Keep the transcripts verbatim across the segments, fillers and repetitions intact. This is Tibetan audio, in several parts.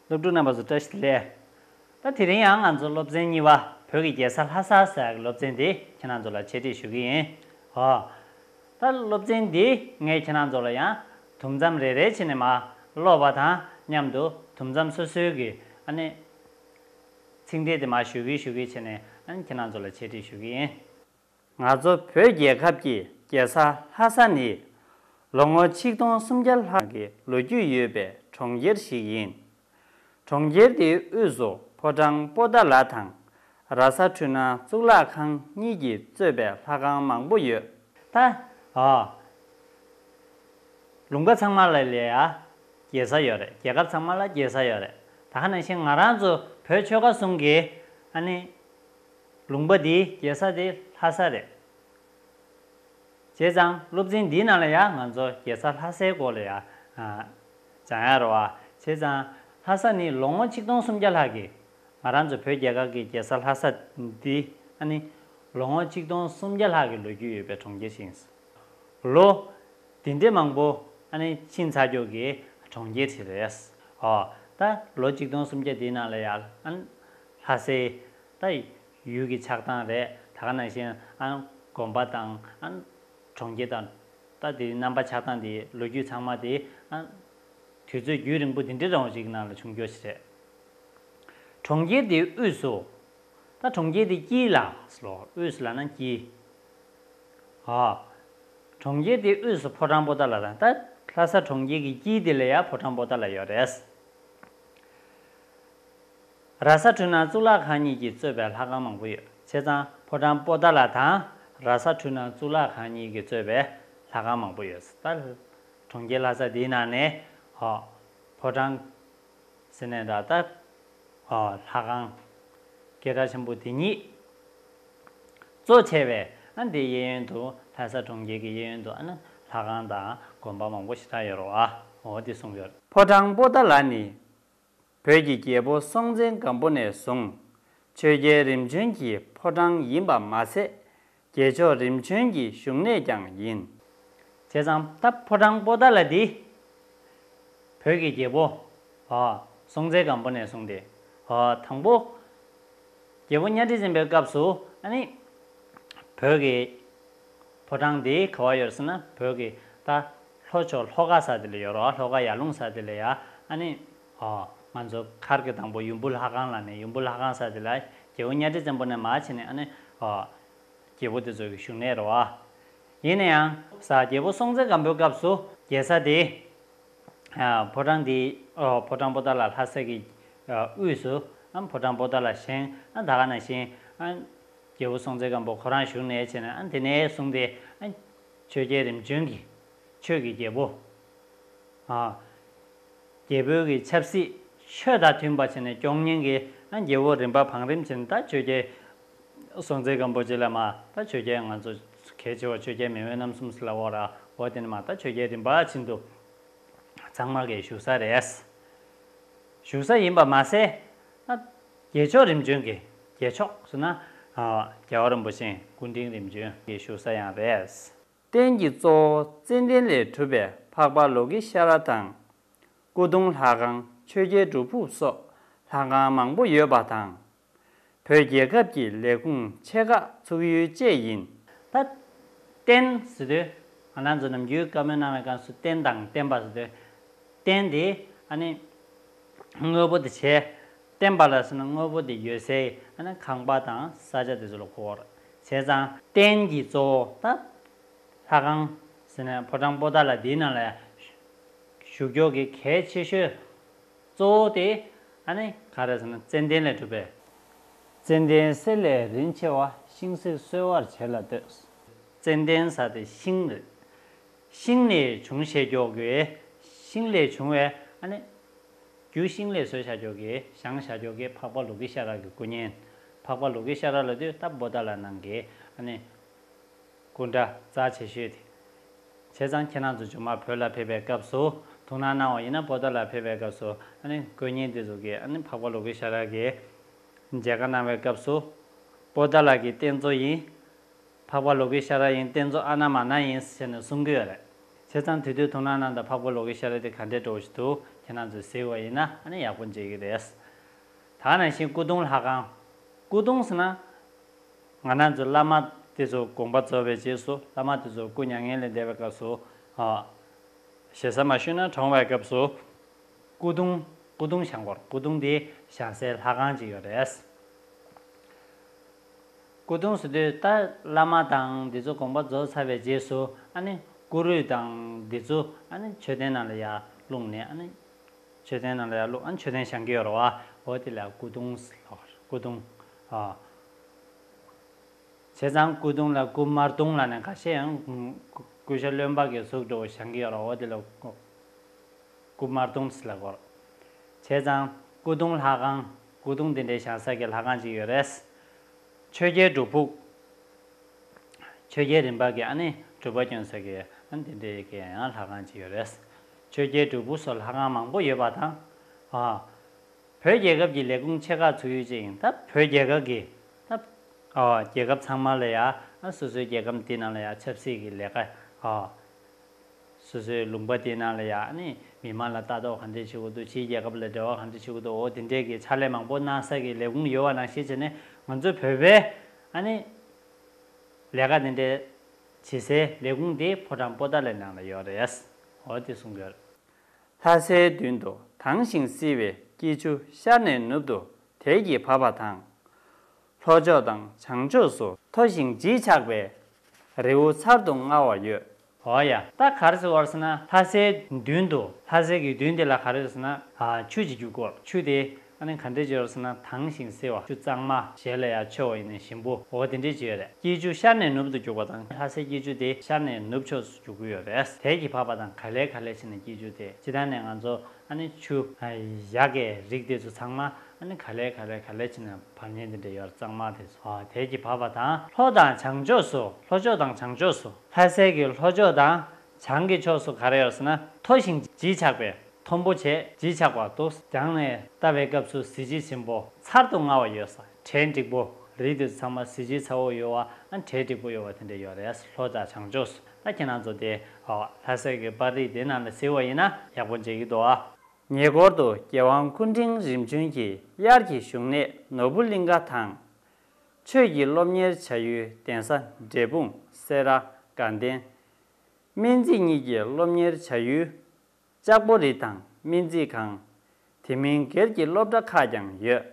སློབ་ཕྲུག་རྣམ་པ་ཚོ་བཀྲ་ཤིས་བདེ་ལེགས། ད་དེ་རིང་ཡང་ང་ཚོ་སློབ་ཚན་གཉིས་པ་བོད་ཀྱི་རྒྱལ་ས་ལྷ་ས་ཟེར་ཡག་གི་སློབ་ཚན་འདི་ཁྱེད་རང་ཚོ་ལ་འཆད་ཁྲིད་ཞུ་གི་ཡིན། ཨོ། ད་སློབ་ཚན་འདི་ངས་ཁྱེད་རང་ཚོ་ལ་ཡང་དུམ་མཚམས་རེ་རེ་བྱས་ནས་མར་ཀློག་པ་དང་མཉམ་དུ་དུམ་མཚམས་སོ་སོའི་གི་ཨ་ནི་ཚིག་འགྲེལ་དེ་མར་ཞུ་གི་ཞུ་གི་བྱས་ནས་ཨ་ནི་ཁྱེད་རང་ཚོ་ལ་འཆད་ཁྲིད་ཞུ་གི་ཡིན། ང་ཚོ་བོད་རྒྱལ་ཁབ་ཀྱི་རྒྱལ་ས་ལྷ་ས་ནི་ལོ་ངོ་ཆིག་སྟོང་སུམ་བརྒྱ་ལྷག་གི་ལོ་རྒྱུས་ཡོད་པའི་གྲོང་ཁྱེར་ཞིག་ཡིན། གྲོང་ཁྱེར་དེའི་དབུས་སུ་ཕོ་བྲང་པོ་ཏཱ་ལ་དང་། ར་ས་འཕྲུལ་སྣང་གཙུག་ལག་ཁང་གཉིས་ཀྱིས་གཙོས་པའི་ལྷ་ཁང་མང་པོ་ཡོད། ད། ཨ། ལུང་པ་ཚང་མ་ལ་ལ་ཡ་རྒྱལ་ས་ཡོད་རེད། རྒྱལ་ཁབ་ཚང་མ་ལ་རྒྱལ་ས་ཡོད་རེད། ད་ག་ནང་བཞིན་ང་རང་ཚོ་བོད་ཆོལ་ཁ་གསུམ་གྱི་ཨ་ནི་ལུང་པ་འདིའི་རྒྱལ་ས་དེ་ལྷ་ས་རེད། བྱས་ཙང་སློབ་ཚན་འདིའི་ནང་ལ་ཡང་ང་ཚོ་རྒྱལ་ས་ལྷ་སའི་སྐོར་ལ་ཡང་ཨ་སྦྱང་ཡ་རེད་བ། བྱས་ཙང་ལྷ་ས་ནི་ལོ་ངོ་ཆིག་སྟོང་སུམ་བརྒྱ་ལྷག་གི་ང་རང་ཚོ་བོད་རྒྱལ་ཁབ་ཀྱི་རྒྱལ་ས་ལྷ་ས་འདི་ཨ་ནི་ལོ་ངོ་ཆིག་སྟོང་སུམ་བརྒྱ་ལྷག་གི་ལོ་རྒྱུས་ཡོད་པའི་གྲོང་ཁྱེར་ཞིག་ཡིན། ལོ་འདི་འདྲའི་མང་པོ་ཨ་ནི་ཕྱིན་ཚར་རྒྱུ་གི་གྲོང་ཁྱེར་ཞིག་རེད། ཨོ། ད་ལོ་ཆིག་སྟོང་སུམ་བརྒྱ་འདིའི་ནང་ལ་ཡང་ཨ་ནི་ལྷ་སའི་ད་ཡུལ་གྱི་ཆགས་སྟངས་རེད། ད་ག་ནང་བཞིན་ཨ་ནི་དགོན་པ་དང་ཨ་ནི་གྲོང་ཁྱེར་དང་། ད་དེའི་རྣམ་པ་ཆགས་སྟངས་དེ་ལོ་རྒྱུས་ཚང་མ་དེ་ཨ་དུས་ཚོད་རྒྱུན་རིང་པོ་དེ་འདྲའི་རིང་པོ་ཞིག་ནང་ལ་བྱུང་རྒྱུ་ཞིག་རེད། གྲོང་ཁྱེར་དེའི་དབུས་སུ། ད་གྲོང་ཁྱེར་དེའི་དཀྱིལ་ལ་ལོ། དབུས་སུ་ལབ་ན་དཀྱིལ། ཨ། གྲོང་ཁྱེར་དེའི་དབུས་སུ་ཕོ་བྲང་པོ་ཏཱ་ལ་དང་། ད་ལྷ་ས་གྲོང་ཁྱེར་གྱི་དཀྱིལ་དེ་ལ་ཡང་ཕོ་བྲང་པོ་ཏཱ་ལ་ཡོད་རེད། ར་ས་འཕྲུལ་སྣང་གཙུག་ལག་ཁང་གཉིས་ཀྱིས་གཙོས་པའི་ལྷ་ཁང་མང་པོ་ཡོད། བྱས་ཙང་ཕོ་བྲང་པོ་ཏཱ་ལ་དང་ར་ས་འཕྲུལ་སྣང་གཙུག་ལག་ཁང་གཉིས་ཀྱིས་གཙོས་པའི་ལྷ་ཁང་མང་པོ་ཡོད། ད་གྲོང་ཁྱེར་ལྷ་ས་འདིའི་ནང་ནས་ཧོ། ཕོ་བྲང་ཟེར་ནས་ད་ལྟ་ཧོ་ལྷ་ཁང་སྐད་གྲགས་ཆེན་པོ་དེ་ཉིད་གཙོ་བྱས་པའི་ཨ་འདིའི་གཡས་གཡོན་དུ། ལྷ་ས་གྲོང་ཁྱེར་གྱི་གཡས་གཡོན་དུ་ཨ་ནི་ལྷ་ཁང་དང་དགོན་པ་མང་པོ་ཞེ་དྲག་ཡོད་རེད་བ། འོ་དེ་གསུངས་ཡོད། ཕོ་བྲང་པོ་ཏཱ་ལ་ནི། བོད་ཀྱི་རྒྱལ་པོ་སྲོང་བཙན་སྒམ་པོ་ནས་བཟུང་ཆོས་རྒྱལ་རིམ་བྱོན་གྱི་ཕོ་བྲང་ཡིན་པ་མ་ཟད། རྒྱལ་མཆོག་རིམ་བྱོན་གྱི་བཞུགས་གནས་ཀྱང་ཡིན། བྱས་ཙང་ད་ཕོ་བྲང་པོ་ཏཱ་ལ་འདི་བོད་ཀྱི་རྒྱལ་པོ་ཨ་སྲོང་བཙན་སྒམ་པོ་ནས་བཟུང་སྟེ་ཨ་དང་པོ་རྒྱལ་པོ་གཉའ་ཁྲི་བཙན་པོའི་སྐབས་སུ་ཨ་ནི་བོད་ཀྱི་ཕོ་བྲང་འདི་ག་པར་ཡོད་ཟེར་ན། བོད་ཀྱི་ད་ལྷོ་ཕྱོགས་ལྷོ་ཁ་ཟེར་དེ་ལ་ཡོད་རེད། ལྷོ་ཁ་ཡར་ཀླུང་ཟེར་དེ་ལ་ཡ་ཨ་ནི་ཨོ་ང་ཚོ་མཁར་གྱི་དང་པོ་ཡུམ་བུ་ལྷ་ཁང་ལབ་ནས། ཡུམ་བུ་ལྷ་ཁང་ཟེར་དེ་ལ་རྒྱལ་པོ་གཉའ་ཁྲི་བཙན་པོ་ནས་མར་བྱས་ནས་ཨ་ནི་ཨོ་རྒྱལ་པོ་དེ་ཚོ་གི་བཞུགས་གནས་རེད་བ། ཡིན་ན་ཡང་ས་རྒྱལ་པོ་སྲོང་བཙན་སྒམ་པོའི་སྐབས་སུ་རྒྱལ་ས་དེ་ཨ་ཕོ་བྲང་དེ་ཨོ་ཕོ་བྲང་པོ་ཏཱ་ལ་ལྷ་ས་གི་ཨ་དབུས་སུ་ཨ་ཕོ་བྲང་པོ་ཏཱ་ལ་བཞེངས། ཨ་ད་ག་ནང་བཞིན་ཨ་རྒྱལ་པོ་སྲོང་བཙན་སྒམ་པོ་ཁོ་རང་བཞུགས་གནས་བྱས་ནས་ཨ་དེ་ནས་བཟུང་སྟེ་ཨ་ཆོས་རྒྱལ་རིམ་བྱོན་གྱི་ཆོས་ཀྱི་རྒྱལ་པོ། ཨ་རྒྱལ་པོའི་གི་ཆབ་སྲིད་ཆོས་དང་མཐུན་པ་བྱས་ནས་སྐྱོང་མཁན་གྱི་ཨ་རྒྱལ་པོ་རིམ་པ་བང་རིམ་བྱས་ནས། ད་ཆོས་རྒྱལ་སྲོང་བཙན་སྒམ་པོ་རྗེ་ལ་མར་ད་ཆོས་རྒྱལ་ང་ཚོ་གལ་ཆེ་བ་ཆོས་རྒྱལ་མེས་དབོན་རྣམ་གསུམ་ཟེར་ལབ་ཡོད་རེད། འོ་དེ་ནས་མར་ད་ཆོས་རྒྱལ་རིམ་པ་བཞིན་དུ་ཚང་མ་གི་བཞུགས་ས་རེད། བཞུགས་ས་ཡིན་པ་མ་ཟད། ཨ་རྒྱལ་མཆོག་རིམ་བྱོན་གྱི། རྒྱལ་མཆོག་ཟེར་ན་ཨ་རྒྱལ་བ་རིན་པོ་ཆེ་སྐུ་ཕྲེང་རིམ་བྱོན་གྱི་བཞུགས་ས་ཡང་རེད། རྟེན་གྱི་གཙོ་བོ་ཙན་དན་ལས་གྲུབ་པའི་འཕགས་པ་ལོ་ཀེ་ཤྭ་ར་དང་། སྐུ་གདུང་ལྷ་ཁང་། ཆོས་རྒྱལ་སྒྲུབ་ཕུག་སོགས་ལྷ་ཁང་མང་པོ་ཡོད་པ་དང་། བོད་རྒྱལ་ཁབ་ཀྱི་ལས་ཁུངས་ཆེ་ཁག་ཚུགས་ཡུལ་བཅས་ཡིན། ད་རྟེན་ཟེར་དུས་ང་རང་ཚོ་ནམ་རྒྱུན་བཀའ་མོལ་གནང་བའི་སྐབས་སུ་རྟེན་དང་བརྟེན་པ་ཟེར་དུས། རྟེན་དེ་ཨ་ནི་དངོས་པོ་དེ་བྱས། བརྟེན་པ་ལ་ཟེར་ན་དངོས་པོ་དེ་ཡོད་སའི་ཨ་ནི་ཁང་པ་དང་ས་ཆ་དེ་ཚོ་ལ་གོ་བ་རེད། བྱས་ཙང་རྟེན་གྱི་གཙོ་བོ་ད་ལྷ་ཁང་ཟེར་ནས་ཕོ་བྲང་པོ་ཏཱ་ལ་འདིའི་ནང་ལ་བཞུགས་རྒྱུ་གི་གལ་ཆེ་ཤོས་གཙོ་བོ་དེ་ཨ་ནི་ག་རེ་ཟེར་ན་ཙན་དན་ལས་གྲུབ་པའི། ཙན་དན་གསེར་ལས་རིན་ཆེ་བ། ཤིང་གསེར་གསོལ་བར་བྱེད་ལ་འདོད། ཙན་དན་ཟེར་དེ་ཤིང་རེད། ཤིང་ནས་བྱུང་བཞག་རྒྱུ་གི། ཤིང་ལས་བྱུང་བའི་ཨ་ནི་རྒྱུ་ཤིང་ལས་བཟོས་བཞག་རྒྱུ་གི། བཞེངས་བཞག་རྒྱུ་གི་འཕགས་པ་ལོ་ཀེ་ཤྭ་ར་གི་སྐུ་བརྙན། འཕགས་པ་ལོ་ཀེ་ཤྭ་ར་ལབ་དུས་ད་པོ་ཏཱ་ལ་ནང་གི་ཨ་ནི་སྐུ་འདྲ་རྩ་ཆེ་ཤོས་དེ། བྱས་ཙང་ཁྱེད་རང་ཚོ་མཇུག་མ་བོད་ལ་ཕེབས་པའི་སྐབས་སུ་དོ་སྣང་གནང་བ་ཡིན་ན། པོ་ཏཱ་ལ་ཕེབས་པའི་སྐབས་སུ་ཨ་ནི་སྐུ་བརྙན་དེ་ཚོ་གི་ཨ་ནི་འཕགས་པ་ལོ་ཀེ་ཤྭ་ར་གི་མཇལ་ཁ་གནང་བའི་སྐབས་སུ། པོ་ཏཱ་ལ་གི་རྟེན་གཙོ་ཡིན། འཕགས་པ་ལོ་ཀེ་ཤྭ་ར་ཡིན། རྟེན་གཙོ་ཨ་ན་མ་ན་ཡིན་ཟེར་ནས་གསུང་གི་ཡོད་རེད། བྱས་ཙང་དེ་དུས་དོ་སྣང་གནང་དང་། འཕགས་པ་ལོ་ཀེ་ཤྭ་ར་དེ་ག་འདྲའི་འདྲ་བོ་ཞིག་འདུག་ཁྱེད་རང་ཚོས་གཟིགས་པ་ཡིན་ན་ཨ་ནི་ཡག་པོ་མཇལ་གྱི་རེད། ད་ག་ནང་བཞིན་སྐུ་གདུང་ལྷ་ཁང་། སྐུ་གདུང་ཟེར་ན། ང་རང་ཚོ་བླ་མ་དེ་ཚོ་དགོངས་པ་རྫོགས་པའི་རྗེས་སུ་བླ་མ་དེ་ཚོ་སྐུ་མྱ་ངན་ལས་འདས་པའི་སྐབས་སུ། ཨ། ཞེ་ས་མ་ཞུས་ན་གྲོངས་པའི་སྐབས་སུ། སྐུ་གདུང་། སྐུ་གདུང་བཞེངས་སྐོར། སྐུ་གདུང་དེ་བཞེངས་སའི་ལྷ་ཁང་ཅིག་ཡོད་རེད། སྐུ་གདུང་ཟེར་དུས་ད་བླ་མ་དང་འདི་ཚོ་དགོངས་པ་རྫོགས་ཚར་བའི་རྗེས་སུ་ཨ་ནི་སྐུ་རུས་དང་འདི་ཚོ་ཨ་ནི་མཆོད་རྟེན་ནང་ལ་ཡར་བླུགས་ནས། ཨ་ནི་མཆོད་རྟེན་ནང་ལ་ཡར་བླུགས། ཨ་ནི་མཆོད་རྟེན་བཞེངས་ཀྱི་ཡོད་རེད་བ། འོ་དེ་ལ་སྐུ་གདུང་ཟེར་ལབ། སྐུ་གདུང་། ཨ། བྱས་ཙང་སྐུ་གདུང་ལ་སྐུ་དམར་གདུང་ལབ་ནས་ཁ་ཤས་ཡང་སྐུ་ཤ་རློན་པ་གི་གཟུགས་འདྲ་བོ་བཞེངས་ཀྱི་ཡོད་རེད། འོ་དེ་ལ་སྐུ་དམར་གདུང་ཟེར་ལབ་ཀྱི་ཡོད་རེད། བྱས་ཙང་སྐུ་གདུང་ལྷ་ཁང་། སྐུ་གདུང་དེ་འདྲའི་བཞེངས་ས་གི་ལྷ་ཁང་ཅིག་ཡོད་རེད། ཆོས་རྒྱལ་སྒྲུབ་ཕུག། ཆོས་རྒྱལ་རིམ་པ་གི་ཨ་ནི་སྒྲུབ་པ་སྐྱོན་ས་གི་ཨ་ནི་དེ་འདྲའི་གི་ཡང་ལྷ་ཁང་ཅིག་ཡོད་རེད། ཆོས་རྒྱལ་སྒྲུབ་ཕུག་སོགས་ལྷ་ཁང་མང་པོ་ཡོད་པ་དང་། ཨ། བོད་རྒྱལ་ཁབ་ཀྱི་ལས་ཁུངས་ཆེ་ཁག་ཚུགས་ཡུལ་ཅིག་ཡིན། ད་བོད་རྒྱལ་ཁབ་ཀྱི། ད། ཨོ། རྒྱལ་ཁབ་ཚང་མ་ལ་ཡ། ཨ། སོ་སོའི་རྒྱལ་ཁབ་འདི་ནང་ལ་ཡ་ཆབ་སྲིད་ཀྱི་ལས་ཀ། ཨོ། སོ་སོའི་ལུང་པ་འདི་ནང་ལ་ཡ་ཨ་ནི་མི་མང་ལ་ལྟ་རྟོག་ག་འདྲས་བྱེད་དགོས་འདུག་ཕྱིའི་རྒྱལ་ཁབ་ལ་འབྲེལ་བ་ག་འདྲས་བྱེད་དགོས་འདུག་འོ་དེ་འདྲས་ཀྱི་ཕྱག་ལས་མང་པོ་གནང་ས་ཀྱི་ལས་ཁུངས་ཡོད་པ་ནང་བཞིན་བྱས་ནས་ང་ཚོ་བོད་པའི་ཨ་ནི་ལས་ཀ་དེ་འདྲས་བྱེད་སའི་ལས་ཁུངས་དེ་ཕོ་བྲང་པོ་ཏཱ་ལའི་ནང་ལ་ཡོད་རེད། འོ་དེ་གསུང་གི་ཡོད་རེད། ལྷ་སའི་མདུན་དུ་དྭངས་ཤིང་བསིལ་བའི་སྐྱིད་ཆུ་ཤར་ནས་ནུབ་ཏུ་དལ་གྱིས་བབས་པ་དང་། ལྷོ་ཕྱོགས་དང་བྱང་ཕྱོགས་སུ་མཐོ་ཞིང་བརྗིད་ཆགས་པའི་རི་བོ་ཚར་དུ་དངར་བ་ཡོད། འོ་ཡ། ད་ག་རེ་ཟེར་བ་རེད་ཟེར་ན། ལྷ་སའི་མདུན་དུ། ལྷ་སའི་གི་མདུན་དེ་ལ་ག་རེ་ཟེར་ན། ཨ། ཆུ་ཅིག་རྒྱུག་གི་ཡོད་རེད། ཆུ་དེ་ཨ་ནི་ག་འདྲས་ཅིག་ཡོད་རེད་ཟེར་ན། དྭངས་ཤིང་བསིལ་བ། ཆུ་གཙང་མ། ཞལ་ལ་ཡ་མཆོད་པ་ཡིན་ན་ཞིམ་པོ། འོ་དེ་འདྲས་ཅིག་ཡོད་རེད། སྐྱིད་ཆུ་ཤར་ནས་ནུབ་ཏུ་རྒྱུག་པ་དང་། ལྷ་སའི་སྐྱིད་ཆུ་དེ་ཤར་ནས་ནུབ་ཕྱོགས་སུ་རྒྱུག་གི་ཡོད་རེད། དལ་གྱིས་བབས་པ་དང་། ག་ལེ་ག་ལེ་བྱས་ནས་སྐྱིད་ཆུ་དེ། སྤྱིར་བཏང་ནས་ང་ཚོ་ཨ་ནི་ཆུ་ཡག་གི་རིགས་དེ་ཚོ་ཚང་མ་ཨ་ནི་ག་ལེ་ག་ལེ་ག་ལེ་བྱས་ནས་བབས་མཁན་དེ་འདྲ་ཡོད་རེད། གཙང་མ་དེ་ཚོ། ཨ། དལ་གྱིས་བབས་པ་དང་། ལྷོ་དང་བྱང་ཕྱོགས་སུ། ལྷོ་ཕྱོགས་དང་བྱང་ཕྱོགས་སུ། ལྷ་སའི་གི་ལྷོ་ཕྱོགས་དང་བྱང་གི་ཕྱོགས་སུ་ག་རེ་ཡོད་ཟེར་ན། མཐོ་ཞིང་བརྗིད་ཆགས་པའི། མཐོན་པོ་བྱས་བརྗིད་ཆགས་པ་འདུག་རྒྱང་ནས་ལྟ་བའི་སྐབས་སུ་གཟི་བརྗིད་ཆེན་པོ། ཚར་དུ་དངར་བ་ཡོད་ས། བྲེལ་འགྲིག་པོ། རི་དེ་ཚོ་ཚང་མ་གཟི་བརྗིད་ཚ་བོ་ཡོད་པ། ཨ། བྲེལ་འགྲིག་པོ་ཡོད་པ་དེ་འདྲ་ཡོད་རེད། ལྷོ་དང་བྱང་ཕྱོགས་སུ། ད་ཁྱེད་རང་ཚོ་དེ། ཨོ། ལྷ་སའི་གི་པར་རིས་དེ་ནང་ལ་གཟིགས་པ་ཡིན་ན་ཡག་པོ་མཇལ་གྱི་འདུག་ཨ། ཉེ་འཁོར་དུ་རྒྱལ་དབང་སྐུ་ཕྲེང་རིམ་བྱོན་གྱི་དབྱར་གྱི་བཞུགས་གནས་ནོར་བུ་གླིང་ཁ་དང་། ཆོས་ཀྱི་སློབ་གཉེར་བྱ་ཡུལ་གདན་ས་འབྲས་སྤུངས། སེ་ར། དགའ་ལྡན། སྨན་རྩིས་གཉིས་ཀྱི་སློབ་གཉེར་བྱ་ཡུལ་ལྕགས་པོ་རི་དང་སྨན་རྩིས་ཁང་། དེ་མིན་སྒེར་གྱི་སློབ་གྲྭ་ཁག་ཀྱང་ཡོད།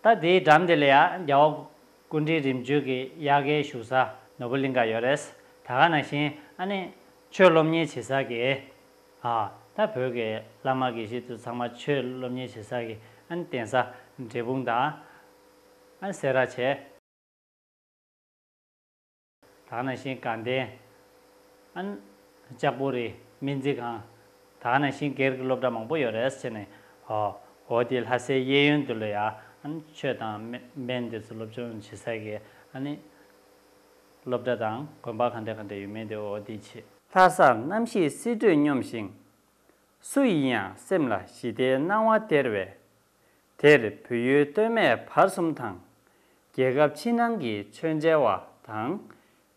ད་དེའི་འགྲམ་དེ་ལ་ཡ། རྒྱལ་བ་སྐུ་ཕྲེང་རིམ་བྱོན་གྱི་དབྱར་ཁའི་བཞུགས་ས་ནོར་བུ་གླིང་ཁ་ཡོད་རེད། ད་ག་ནང་བཞིན་ཨ་ནི་ཆོས་སློབ་གཉེར་བྱེད་ས་གི། ཨ། ད་བོད་ཀྱི་བླ་མ་དགེ་བཤེས་དེ་ཚོ་ཚང་མ་ཆོས་སློབ་གཉེར་བྱེད་ས་གི་ཨ་ནི་གདན་ས་འབྲས་སྤུངས་དང་། ཨ་ནི་སེ་ར་བྱས། ད་ག་ནང་བཞིན་དགའ་ལྡན། ཨ་ནི་ལྕགས་པོ་རི། སྨན་རྩིས་ཁང་། ད་ག་ནང་བཞིན་སྒེར་གྱི་སློབ་གྲྭ་མང་པོ་ཡོད་རེད་ཟེར་ནས། ཨོ། འོ་དེ་ལྷ་སའི་གཡས་གཡོན་དུ་ལ་ཡ། ཨ་ནི་ཆོས་དང་སྨན་སྨན་དེ་ཚོ་སློབ་སྦྱོང་བྱེད་ས་གི་ཨ་ནི་སློབ་གྲྭ་དང་དགོན་པ་ག་འདྲ་ག་འདྲ་ཡོད་མེད་དེ། འོ་དེ་བྱེད། ལྷ་སར་གནམ་གཤིས་བསིལ་དྲོད་སྙོམས་ཤིང་། སུ་ཡིན་ཡང་སེམས་ལ་ཞི་བདེའི་སྣང་བ་སྟེར་བས། དེར་བོད་ཡུལ་སྟོད་སྨད་བར་གསུམ་དང་། རྒྱལ་ཁབ་ཕྱི་ནང་གི་ཆོས་མཇལ་བ་དང་།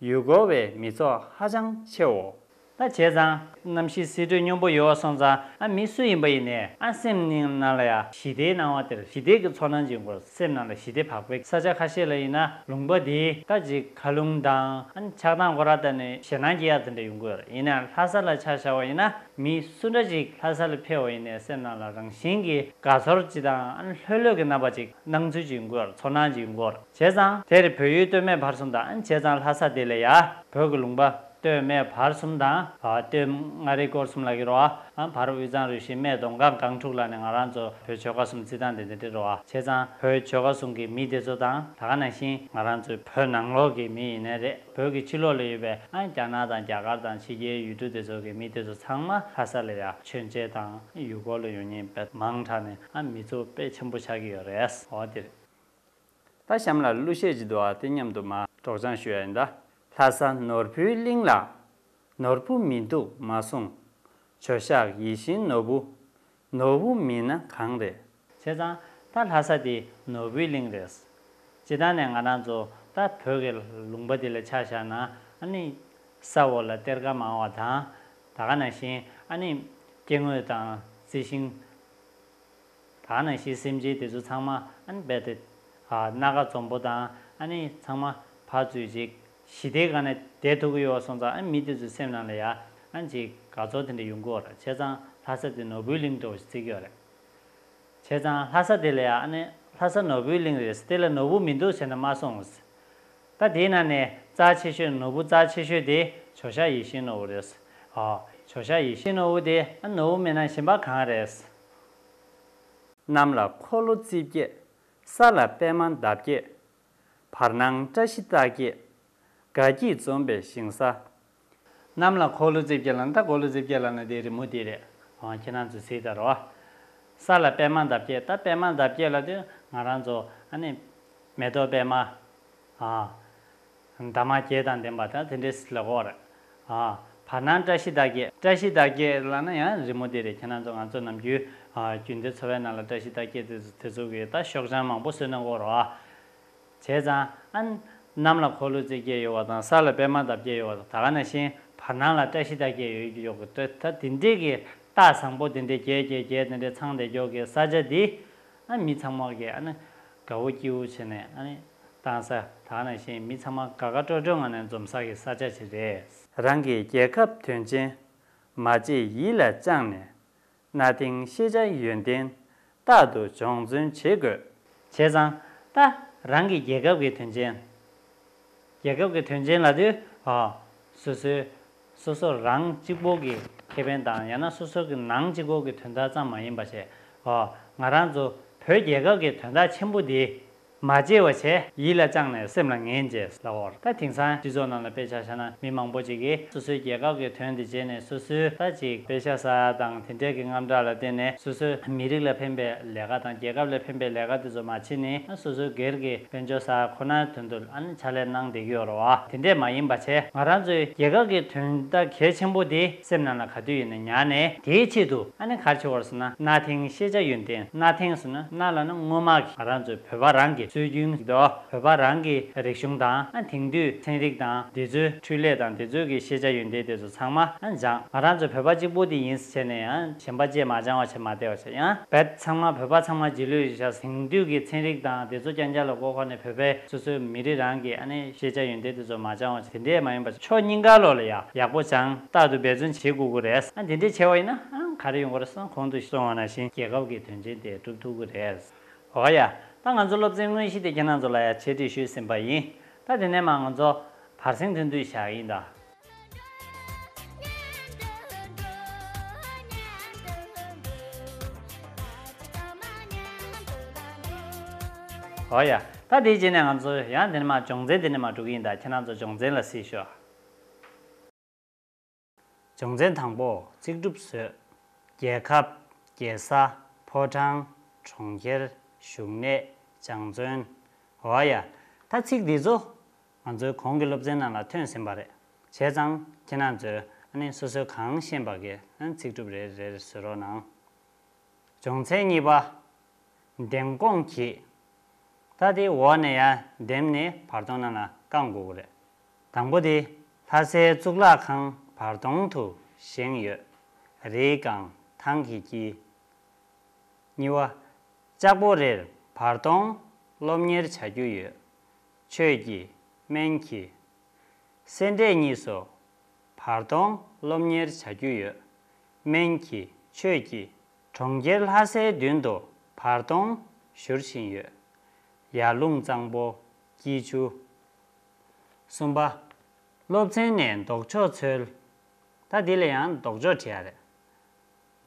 ཡུལ་སྐོར་བའི་མི་ཚོགས་ཧ་ཅང་ཆེའོ། ད་བྱས་ཙང་གནམ་གཤིས་བསིལ་དྲོད་སྙོམས་པོ་ཡོད་པ་སོང་ཙང་། ཨ། མི་སུ་ཡིན་པ་ཡིན་ནའི་ཨ་སེམས་ནང་ལ་ཡ་ཞི་བདེའི་སྣང་བ་སྟེར། ཞི་བདེ་གི་ཚོར་སྣང་ཅིག་ཡོང་གི་ཡོད་རེད། སེམས་ནང་ལ་ཞི་བདེ་བག་ཕེབས། ས་ཆ་ཁ་ཤས་ལ་ཡིན་ན་ལུང་པ་འདི་ད་ཅིག་མཁའ་རླུང་དང་ཨ་ཆགས་སྡང་སྐོར་ར་ད་ནི་ཞེད་སྣང་སྐྱེ་ཡ་དེ་འདྲ་ཡོང་གི་ཡོད་རེད། ཡིན་ནའང་ལྷ་ས་ལ་ཆ་བཞག་པ་ཡིན་ན། མི་སུ་འདྲ་ཅིག་ལྷ་ས་ལ་ཕེབས་པ་ཡིན་ནའི་སེམས་ནང་ལ་རང་བཞིན་གྱིས་དགའ་ཚོར་ཅིག་དང་། ཨ། ལྷོད་ལྷོད་ཀྱི་རྣམ་པ་ཅིག་སྣང་ཚུལ་ཅིག་ཡོང་གི་ཡོད་རེད། ཚོར་སྣང་ཅིག་ཡོང་གི་ཡོད་རེད། བྱས་ཙང་དེར་བོད་ཡུལ་སྟོད་སྨད་བར་གསུམ་དང་། ཨ། བྱས་ཙང་ལྷ་ས་དེ་ལ་ཡ་བོད་ཀྱི་ལུང་པ་སྟོད་སྨད་བར་གསུམ་དང་། ཨ། སྟོད་མངའ་རིས་སྐོར་གསུམ་ལབ་ཀྱི་རེད་བ། ཨ། བར་དབུས་གཙང་རུ་བཞི། སྨད་མདོ་སྒང་སྒང་དྲུག་ལབ་ནས་ང་རང་ཚོ་བོད་ཆོལ་ཁ་གསུམ་རྩི་སྟངས་དེ་འདྲ་རེད་བ། བྱས་ཙང་བོད་ཆོལ་ཁ་གསུམ་གྱི་མི་དེ་ཚོ་དང་། ད་ག་ནང་བཞིན་ང་རང་ཚོའི་བོད་ནང་ལོགས་ཀྱི་མི་ཡིན་ནའི་རེད། བོད་ཀྱི་ཕྱི་ལོགས་ལ་ཡོད་པའི། ཨ། རྒྱ་ནག་དང་རྒྱ་གར་དང་ཕྱི་རྒྱལ་ཡུལ་གྲུ་དེ་ཚོ་གི་མི་དེ་ཚོ་ཚང་མ་ལྷ་ས་ལ་ཡ་མཆོད་མཇལ་དང་ཡུལ་སྐོར་ལ་ཡོང་མཁན་དཔེ་མང་དྲགས་ནས། ཨ། མི་ཚོགས་དཔེ་ཆེན་པོ་ཆགས་ཀྱི་ཡོད་རེད། འོ་དེ་རེད། ད་གཤམ་ལ་གླུ་གཞས་ཅིག་འདུག་ཨ། དེ་མཉམ་དུ་མར་སྒྲོག་སྦྱང་ཞུ་ཡ་ཡིན་ད། ལྷ་ས་ནོར་བུའི་གླིང་ལ། ནོར་བུ་མི་འདུག་མ་གསུངས། ཇོ་ཤཱཀ་ཡིད་བཞིན་ནོར་བུ། ནོར་བུ་མིན་ན་གང་རེད། བྱས་ཙང་ད་ལྷ་ས་དེ་ནོར་བུའི་གླིང་རེད། སྤྱིར་བཏང་ནས་ང་རང་ཚོ་ད་བོད་ཀྱི་ལུང་པ་འདི་ལ་ཆ་བཞག་ན། ཨ་ནི་ས་འོག་ལ་གཏེར་ཁ་མང་བ་དང་། ད་ག་ནང་བཞིན་ཨ་ནི་སྐྱེ་དངོས་དང་རྩི་ཤིང་ ད་ནང་བཞིན་སེམས་ཅན་དེ་ཚོ་ཚང་མ་ཨ་ནི་རྦད་དེ་ཨ་སྣ་ཁ་འཛོམས་པོ་དང་ཨ་ནི་ཚང་མ་ཕར་ཚུར་ཅིག་ཞི་བདེའི་སྒང་ནས་བསྡད་ཐུབ་ཀྱི་ཡོད་སོང་ཙང་ཨ་ནི་མི་དེ་ཚོའི་སེམས་ནང་ལ་ཡ་ཨ་ནི་ཅིག་དགའ་ཚོར་དེ་འདྲ་ཡོང་གི་ཡོད་རེད། བྱས་ཙང་ལྷ་ས་དེ་ནོར་བུའི་གླིང་འདྲ་བོ་ཞིག་བརྩི་གི་ཡོད་རེད། བྱས་ཙང་ལྷ་ས་དེ་ལ་ཡ་ཨ་ནི་ལྷ་ས་ནོར་བུའི་གླིང་རེད། དེ་ལ་ནོར་བུ་མི་འདུག་བྱས་ན་མ་སོང་། ད་དེའི་ནང་ནས་རྩ་ཆེ་ཤོས་ནོར་བུ་རྩ་ཆེ་ཤོས་དེ་ཇོ་ཤཱཀ་ཡིད་བཞིན་ནོར་བུ་རེད། ཨ། ཇོ་ཤཱཀ་ཡིད་བཞིན་ནོར་བུ་དེ་ཨ་ནོར་བུ་མེད་ན་གཞན་པ་གང་རེད། གནམ་ལ་འཁོར་ལོ་རྩིབས་བརྒྱད། ས་ལ་པདྨ་འདབ་བརྒྱད། བར་སྣང་བཀྲ་ཤིས་རྟགས་བརྒྱད། དགའ་སྐྱིད་འཛོམས་པའི་ཞིང་ས། གནམ་ལ་འཁོར་ལོ་རྩིབས་བརྒྱད་ལབ་ན། ད་འཁོར་ལོ་རྩིབས་བརྒྱད་ལབ་ན་དེ་རི་མོ་དེ་རེད། ཨ། ཁྱེད་རང་ཚོས་གཟིགས་དང་རོ། ས་ལ་པདྨ་འདབ་བརྒྱད། ད་པདྨ་འདབ་བརྒྱད་ལབ་དུས་ང་རང་ཚོ་ཨ་ནི་མེ་ཏོག་པདྨ། ཨ། འདབ་མ་བརྒྱད་དང་ལྡན་པ་ད་དེ་འདྲས་ལབ་ཀྱི་ཡོད་རེད། ཨ། བར་སྣང་བཀྲ་ཤིས་རྟགས་བརྒྱད། བཀྲ་ཤིས་རྟགས་བརྒྱད་ལབ་ན་ཡང་རི་མོ་དེ་རེད། ཁྱེད་རང་ཚོ་ང་ཚོ་ནམ་རྒྱུན་ཨ་རྒྱུན་ལྡན་འཚོ་བའི་ནང་ལ་བཀྲ་ཤིས་རྟགས་བརྒྱད་དེ་ཚོ་དེ་ཚོ་གི་ད་ཤོག་བྱང་མང་པོ་བཟོས་གནང་གི་ཡོད་རེད། བྱས་ཙང་ཨ་ནི་གནམ་ལ་འཁོར་ལོ་རྩིབས་བརྒྱད་ཡོད་པ་དང་ས་ལ་པདྨ་འདབ་བརྒྱད་ཡོད་པ་དང་། ད་ག་ནང་བཞིན་བར་སྣང་ལ་བཀྲ་ཤིས་རྟགས་བརྒྱད་ཡོད་ཀྱི་ཡོད་ཀྱི། ད་ད་དེ་འདྲས་ཀྱི་རྟགས་བཟང་པོ་དེ་འདྲས་བརྒྱད་བརྒྱད་བརྒྱད་དེ་འདྲས་ཚང་བསྡད་ཀྱི་ཡོད་ཀྱི་ས་ཆ་འདི་ཨ་མི་ཚང་མ་གི་ཨ་ནི་དགའ་བོ་སྐྱིད་བོ་བྱས་ནས་ཨ་ནི་བཏང་ས། ད་ག་ནང་བཞིན་མི་ཚང་མ་དགའ་དགའ་སྤྲོ་སྤྲོའི་ངང་ནས་འཛོམས་ས་གི་ས་ཆ་ཞིག་རེད། རང་གི་རྒྱལ་ཁབ་དོན་ཆེན་མ་བརྗེད་ཡིད་ལ་བཅངས་ནས། གནའ་དེང་ཤེས་བྱ་ཡོན་ཏན་རྟག་ཏུ་སྦྱོང་བརྩོན་བྱེད་དགོས། བྱས་ཙང་ད་རང་གི་རྒྱལ་ཁབ་ཀྱི་དོན་ཆེན། རྒྱལ་ཁབ་ཀྱི་དོན་ཆེན་ལབ་དུས། ཨ། སོ་སོའི་སོ་སོ་རང་གཅིག་པོ་གི་ཁེ་ཕན་དང་ཡང་ན་སོ་སོ་གི་ནང་གཅིག་པོ་གི་དོན་དག་ཙམ་མ་ཡིན་པ་བྱས། ཨ། ང་རང་ཚོ་བོད་རྒྱལ་ཁབ་ཀྱི་དོན་དག་ཆེན་པོ་འདི་མ་བརྗེད་པ་བྱས་ཡིད་ལ་བཅངས་ནས་སེམས་ལ་ངེས་བྱས་ལབ་ཀྱི་ཡོད་རེད། ད་དེང་སང་སྤྱི་ཚོགས་ནང་ལ་དཔེ་ཆ་བཞག་ན་མི་མང་པོ་ཅིག་གིས་སོ་སོའི་རྒྱལ་ཁབ་ཀྱི་དོན་དེ་བརྗེད་ནས་སོ་སོའི་ད་ཅིག་པེ་ཤ་ཟ་དང་དེ་འདྲས་ཀྱི་དངངས་སྐྲག་ལ་བརྟེན་ནས་སོ་སོའི་མི་རིགས་ལ་ཕན་པའི་ལས་ཀ་དང་རྒྱལ་ཁབ་ལ་ཕན་པའི་ལས་ཀ་དེ་ཚོ་མ་བྱེད་ནས་སོ་སོའི་སྒེར་གྱི་དཔལ་འབྱོར་ཟ་ཁོ་ནའི་དོན་དུ་ཨ་ནི་ཕྱག་ལས་གནང་བསྡད་ཀྱི་ཡོད་རེད་བ། དེ་འདྲས་མ་ཡིན་པ་བྱས་ང་རང་ཚོའི་རྒྱལ་ཁབ་ཀྱི་དོན་དག་གལ་ཆེན་པོ་དེ་སེམས་ནང་ལ་ག་དུས་ཡིན་ན་ཉར་ནས། དེའི་ཆེད་དུ་ཨ་ནི་ག་རེ་བྱེད་དགོས་རེད་ཟེར་ན། གནའ་དེང་ཤེས་བྱ་ཡོན་ཏན། གནའ་དེང་ཟེར་ན་གནའ་ལབ་ན་སྔོན་མ་གི་ང་རང་ཚོའི་བོད་པ་རང་གི་སྲོལ་རྒྱུན་ཞིག་འདུག་བོད་པ་རང་གི་རིག་གཞུང་དང་ཨ་དེང་དུས་ཚན་རིག་དང་དེ་ཚོའི་འཕྲུལ་ལས་དང་དེ་ཚོའི་གི་ཤེས་བྱ་ཡོན་ཏན་དེ་ཚོ་ཚང་མ་ཨ་སྦྱངས། ང་རང་ཚོ་བོད་པ་གཅིག་པོ་དེ་ཡིན་ཟེར་ནས་ཡང་གཞན་པ་བཅས་མ་སྦྱང་བ་བྱས་མ་བསྡད་པ་བྱས། ཡང་རྦད་ཚང་མ་བོད་པ་ཚང་མ་རྗེས་ལུས་ཡིན་ཤག་དེང་དུས་ཀྱི་ཚན་རིག་དང་དེ་ཚོ་རྐྱང་རྐྱང་ལ་མགོ་འཁོར་ནས་བོད་པའི་སོ་སོའི་མི་རིགས་རང་གི་ཨ་ནི་ཤེས་བྱ་ཡོན་ཏན་དེ་ཚོ་མ་སྦྱང་བ་བྱས། དེ་འདྲས་མ་ཡིན་པ་ཕྱོགས་གཉིས་ཀ་ལོག་ལ་ཡ་ཡག་པོ་སྦྱངས། རྟག་ཏུ་འབད་བརྩོན་བྱེད་དགོས་ཀྱི་རེད། ཨ་དེ་འདྲས་བྱས་པ་ཡིན་ན་ཨ་ག་རེ་ཡོང་གི་རེད་ཟེར་ན། གོང་དུ་གསུངས་པ་ནང་བཞིན་རྒྱལ་ཁབ་ཀྱི་དོན་ཆེན་དེ་སྒྲུབ་ཐུབ་ཀྱི་རེད། འོ་ཡ། ད་ང་ཚོ་སློབ་ཚན་དངོས་གཞི་དེ་ཁྱེད་རང་ཚོ་ལ་ཡ་འཆད་ཁྲིད་ཞུས་ཟིན་པ་ཡིན། ད་དེ་ནས་མར་ང་ཚོ་བར་གསེང་ཐུང་ཐུང་བཞག་ཡིན་ད། འོ་ཡ། ད་དེའི་རྗེས་ནས་ང་ཚོ་ཡང་དེ་ནས་མར་སྦྱོང་ཚན་དེ་ནས་མར་འགྲོ་གི་ཡིན་ད། ཁྱེད་རང་ཚོ་སྦྱོང་ཚན་ལ་གཟིགས་ཤོག་སྦྱོང་ཚན་དང་པོ། ཚིག་གྲུབ་བཟོས། རྒྱལ་ཁབ། རྒྱལ་ས། ཕོ་བྲང་། གྲོང་ཁྱེར། བཞུགས་གནས། སྦྱང་བརྩོན། འོ་ཡ། ད་ཚིག་འདི་ཚོ་ང་ཚོའི་གོང་གི་སློབ་ཚན་ནང་ལ་ཐོན་ཟིན་པ་རེད། བྱས་ཙང་ཁྱེད་རང་ཚོས་ཨ་ནི་སོ་སོས་གང་ཤེས་པ་གི་ཨ་ནི་ཚིག་གྲུབ་རེ་རེ་བཟོ་རོགས་གནང་། སྦྱོང་ཚན་གཉིས་པ། འདེམས་སྐོང་གྱིས། ད་དེ་འོག་ནས་ཡར་འདེམས་ནས་བར་སྟོང་ནང་ལ་བསྐང་དགོས་ཀྱི་རེད། དང་པོ་དེ། ལྷ་སའི་གཙུག་ལག་ཁང་བར་སྟོང་དུ་བཞེངས་ཡོད། རིའི་སྒང་ཐང་གི་དཀྱིལ། གཉིས་པ། ལྕགས་པོ་རིར་བར་སྟོང་སློབ་གཉེར་བྱ་རྒྱུ་ཡོད། ཆོས་ཀྱི། སྨན་གྱི། སེ་འབྲས་གཉིས་སུ་བར་སྟོང་སློབ་གཉེར་བྱ་རྒྱུ་ཡོད། སྨན་གྱི། ཆོས་ཀྱི། གྲོང་ཁྱེར་ལྷ་སའི་མདུན་དུ་བར་སྟོང་བཞུར་བཞིན་ཡོད། ཡར་ཀླུང་གཙང་པོ། སྐྱིད་ཆུ། གསུམ་པ། སློབ་ཚན་ནས་ལྡོག་ཕྱོགས་འཚོལ། ད་འདི་ལ་ཡང་ལྡོག་ཕྱོགས་བྲིས་ཡ་རེད།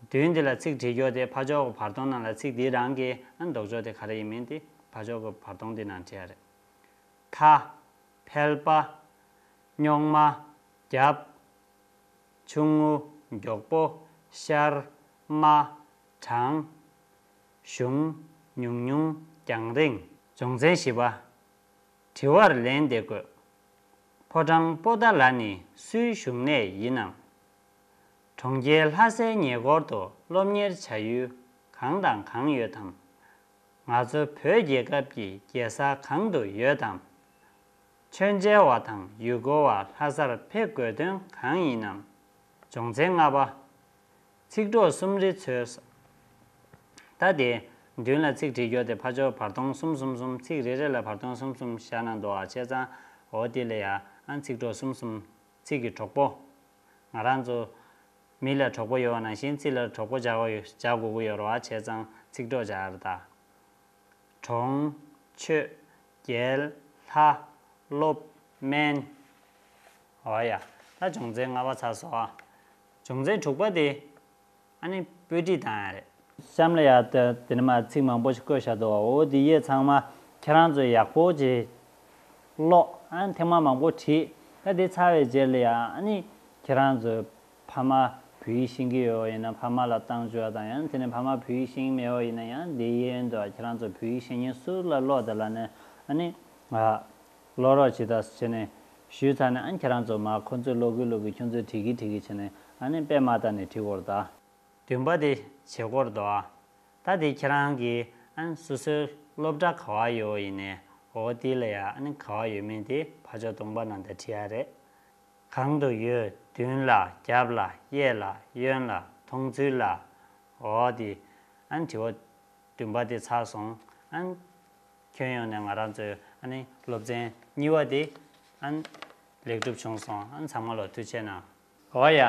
མདུན་འདི་ལ་ཚིག་བྲིས་རྒྱུ་དེ་ཕར་ཕྱོགས་ཀྱི་བར་སྟོང་ནང་ལ་ཚིག་འདི་རང་གི་ཨ་ལྡོག་ཕྱོགས་དེ་ག་རེ་ཡིན་མིན་དེ་ཕར་ཕྱོགས་ཀྱི་བར་སྟོང་འདི་ནང་བྲིས་ཡ་རེད། མཐའ། ཕལ་པ། རྙོག་མ། རྒྱབ། ཆུང་ངུ། མགྱོགས་པོ། ཤར། དམའ། དྲང་། གཞུང་། ཉུང་ཉུང་། རྒྱང་རིང་། སྦྱོང་ཚན་བཞི་པ། དྲི་བར་ལན་འདེབས་དགོས། ཕོ་བྲང་པོ་ཏཱ་ལ་ནི་སུའི་བཞུགས་གནས་ཡིན་ནམ། གྲོང་ཁྱེར་ལྷ་སའི་ཉེ་འཁོར་དུ་སློབ་གཉེར་བྱ་ཡུལ་གང་དང་གང་ཡོད་དམ། ང་ཚོ་བོད་རྒྱལ་ཁབ་ཀྱི་རྒྱལ་ས་གང་དུ་ཡོད་དམ། མཆོད་མཇལ་བ་དང་ཡུལ་སྐོར་བ་ལྷ་སར་ཕེབས་དགོས་དོན་གང་ཡིན་ནམ། སྦྱོང་ཚན་ལྔ་པ། ཚིག་གྲོགས་གསུམ་རེ་འཚོལ། ད་དེ་ མདུན་ལ་ཚིག་བྲིས་རྒྱུ་དེ་ཕར་ཕྱོགས་བར་སྟོང་གསུམ་གསུམ་གསུམ། ཚིག་རེ་རེ་ལ་བར་སྟོང་གསུམ་གསུམ་བཞག་གནང་འདུག་ཨ། བྱས་ཙང་འོ་དེ་ལ་ཡ་ཨ་ཚིག་གྲོགས་གསུམ་གསུམ། ཚིག་གི་གྲོགས་པོ། ང་རང་ཚོ་མི་ལ་གྲོགས་པོ་ཡོད་པ་ནང་བཞིན་ཚིག་ལ་གྲོགས་པོ་བྱ་དགོས་ཡོད། བྱ་དགོས་ཀྱི་ཡོད་རེད་བ། བྱས་ཙང་ཚིག་གྲོགས་བྱ་ཡ་རེད་ད། གྲོང་། ཆོས། རྒྱལ། ལྷ། སློབ། སྨན། འོ་ཡ། ད་སྦྱོང་ཚན་ལྔ་པ་ཚར་སོང་ཨ། སྦྱོང་ཚན་དྲུག་པ་དེ། ཨ་ནི་དཔེ་ཁྲིད་བཏང་ཡ་རེད། གཤམ་ལ་ཡ་ད་དེ་ནས་མར་ཚིག་མང་པོ་ཞིག་བཀོད་བཞག་འདུག་བ། འོ་དེ་ཡས་ཚང་མ་ཁྱེད་རང་ཚོས་ཡག་པོ་ཅིག་ཀློག་ཨ་ནི་ཐེངས་མ་མང་པོ་བྲིས། ད་དེ་ཚར་བའི་རྗེས་ལ་ཡ་ཨ་ནི་ཁྱེད་རང་ཚོས་ཕ་མ་བོད་ཡིག་ཤེས་ཀྱི་ཡོད་ཡིན་ན་ཕ་མ་ལ་བཏང་བཅུག་ཡ་དང་། ཡང་དེ་ནས་ཕ་མ་བོད་ཡིག་ཤེས་ཀྱི་མེད་པ་ཡིན་ན་ཡང་དེ་ཡས་འདུག་ཁྱེད་རང་ཚོ་བོད་ཡིག་ཤེས་མཁན་སུ་ལ་ཀློག་དང་ལབ་ན་ཨ་ནི་ང་ཀློག་རོགས་བྱེད་དང་བྱས་ནས་ཞུས་ཚར་ནས། ཨ་ནི་ཁྱེད་རང་ཚོ་མར་ཁོ་ཚོས་ཀློག་གི་ཀློག་གི་ཁྱོད་ཚོས་བྲིས་གི་བྲིས་གི་བྱས་ནས་ཨ་ནི་དཔེ་མ་བལྟས་ནས་བྲིས་དགོས་རེད་ད། བདུན་པ་དེ་བྱེད་སྒོར་འདུག་ཨ། ད་དེ་ཁྱེད་རང་གིས་ཨ་ནི་སོ་སོའི་སློབ་གྲྭ་ག་བ་ཡོད་ཡིན་ནའི་འོ་དེ་ལ་ཡ་ཨ་ནི་ག་བ་ཡོད་མིན་དེ་ཕར་ཕྱོགས་གདོང་པ་ནང་དུ་བྲིས་ཡ་རེད། གང་དུ་ཡོད། མདུན་ལ། རྒྱབ་ལ། གཡས་ལ། གཡོན་ལ། མཐོང་ཚུལ་ལ། འོ་དེ་ཨ་ནི་དྲི་བ་བདུན་པ་དེ་ཚར་སོང་། ཨ་ནི་ཁྱོན་ཡོངས་ནས་ང་རང་ཚོའི་ཨ་ནི་སློབ་ཚན་གཉིས་པ་དེ་ཨ་ནི་ལེགས་གྲུབ་བྱུང་སོང་། ཨ་ནི་ཚང་མ་ལ་ཐུགས་རྗེ་གནང་། འོ་ཡ།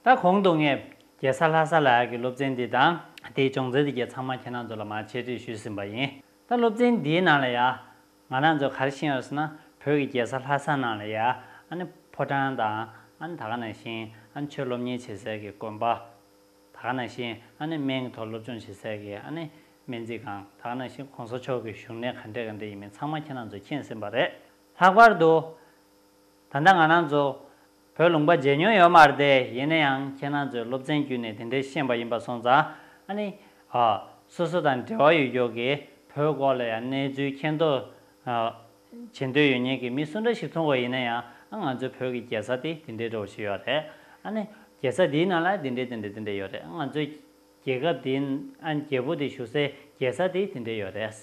ད་གོང་དུ་ངས་རྒྱལ་ས་ལྷ་ས་ལ་ཡག་གི་སློབ་ཚན་འདི་དང་དེའི་སྦྱོང་ཚན་འདི་གའི་ཚང་མ་ཁྱེད་རང་ཚོ་ལ་མར་འཆད་ཁྲིད་ཞུས་ཟིན་པ་ཡིན། ད་སློབ་ཚན་འདིའི་ནང་ལ་ཡ་ང་རང་ཚོ་ག་རེ་ཤེས་ཡོད་ཟེར་ན། བོད་ཀྱི་རྒྱལ་ས་ལྷ་ས་ནང་ལ་ཡ་ཨ་ནི་ཕོ་བྲང་དང་། ཨ་ནི་ད་ག་ནང་བཞིན་ཨ་ནི་ཆོས་སློབ་གཉེར་བྱེད་སའི་གི་དགོན་པ། ད་ག་ནང་བཞིན་ཨ་ནི་སྨན་གྱི་ཐོག་སློབ་སྦྱོང་བྱེད་སའི་གི་ཨ་ནི་སྨན་རྩིས་ཁང་། ད་ག་ནང་བཞིན་གོང་ས་མཆོག་གི་བཞུགས་གནས་ག་འདྲས་ག་འདྲས་ཡིན་མིན་ཚང་མ་ཁྱེད་རང་ཚོ་མཁྱེན་ཟིན་པ་རེད། ལྷག་པར་དུ་ད་ལྟ་ང་རང་ཚོ་བོད་ལུང་པ་མཇལ་མྱོང་ཡོད་མ་རེད་དེ། ཡིན་ན་ཡང་ཁྱེད་རང་ཚོའི་སློབ་ཚན་བརྒྱུད་ནས་དེ་འདྲས་ཤེས་པ་ཡིན་པ་སོང་ཙང་། ཨ་ནི་ཨ་སོ་སོ་དང་འབྲེལ་བ་ཡོད་ཡོད་ཀྱི་བོད་སྐོར་ལ་ཡང་གནས་ཚུལ་མཁྱེན་རྟོགས་ཨ་བྱེད་འདོད་ཡོད་མཁན་གྱི་མི་སུ་འདྲ་ཞིག་མཐོང་བ་ཡིན་ན་ཡང་། ཨ་ང་ཚོའི་བོད་ཀྱི་རྒྱལ་ས་དེ་དེ་འདྲའི་འདྲ་བོ་ཞིག་ཡོད་རེད། ཨ་ནི་རྒྱལ་ས་དེའི་ནང་ལ་དེ་འདྲའི་དེ་འདྲའི་དེ་འདྲའི་ཡོད་རེད། ཨ་ང་ཚོའི་རྒྱལ་ཁབ་དེ། ཨ་རྒྱལ་པོ་དེ་བཞུགས་སའི་རྒྱལ་ས་དེ་དེ་འདྲའི་ཡོད་རེད།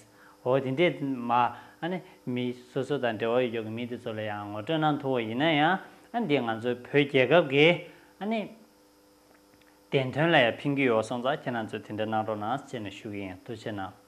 འོ་དེ་འདྲའི་མ་ཨ་ནི་མི་སོ་སོ་དང་འབྲེལ་བ་ཡོད་ཡོད་ཀྱི་མི་དེ་ཚོ་ལ་ཡང་ངོ་སྤྲོད་གནང་ཐུབ་པ་ཡིན་ན་ཡང་། ཨ་འདི་ང་ཚོའི་བོད་རྒྱལ་ཁབ་ཀྱི་ཨ་ནི་བདེན་དོན་ལ་ཡང་ཕན་གྱི་ཡོད་སོང་ཙང་། ཁྱེད་རང་ཚོས་དེ་འདྲ་གནང་རོགས་གནང་ཟེར་ནས་ཞུ་གི་ཡིན། ཐུགས་རྗེ་གནང་།